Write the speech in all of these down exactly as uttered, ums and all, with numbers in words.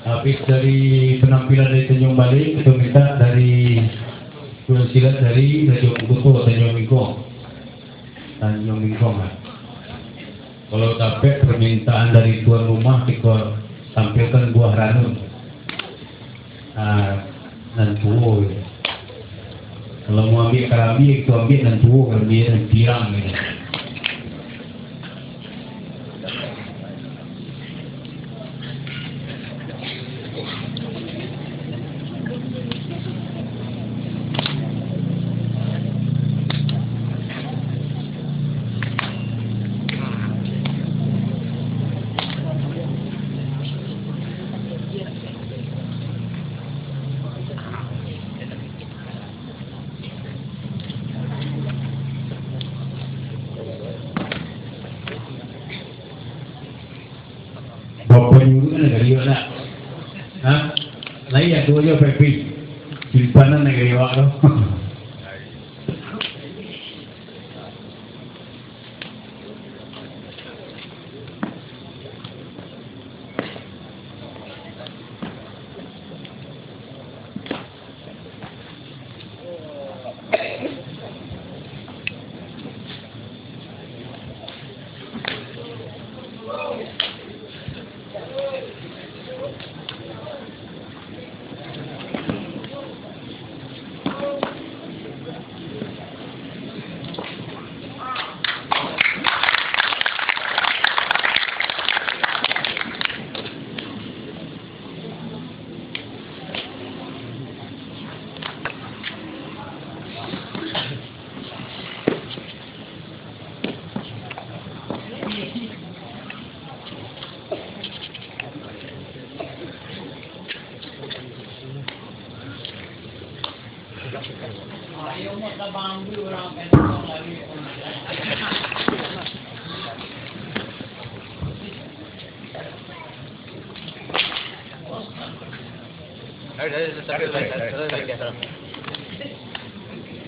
Habis dari penampilan dari Tanjung Balai, kita minta dari Tuan Silat dari Rajo Mangkuto, Tanjung Bingkong. Tanjung Bingkong, ah. Kalau dapek permintaan dari tuan rumah, kita tampilkan buah ranun. Ah, nan tuo, ya. Kalau mau ambil karambia, kita ambil nan tuo, karambia nan pirang, ya. Bapak nyuruh kan dari nak. Ha? Lai aku aja Pepi. Simpanan negeri awak tu.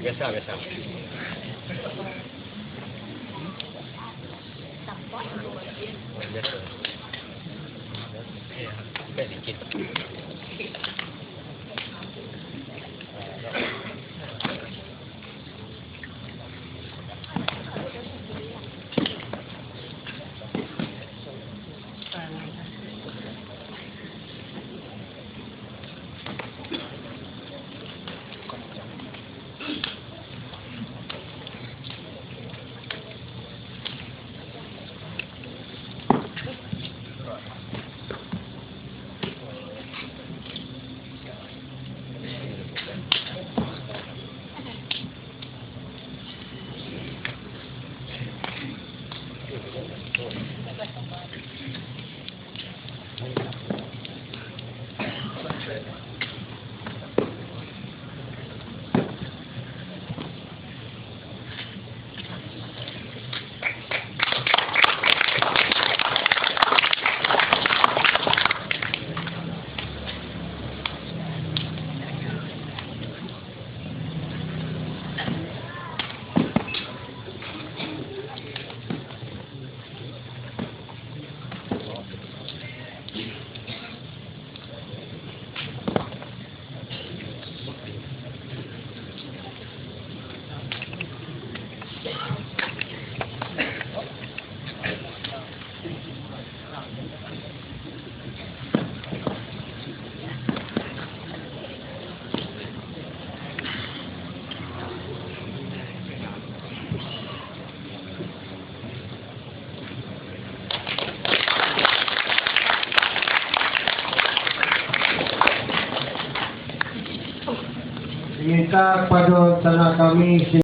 Biasa, biasa. Minta kepada sanak kami,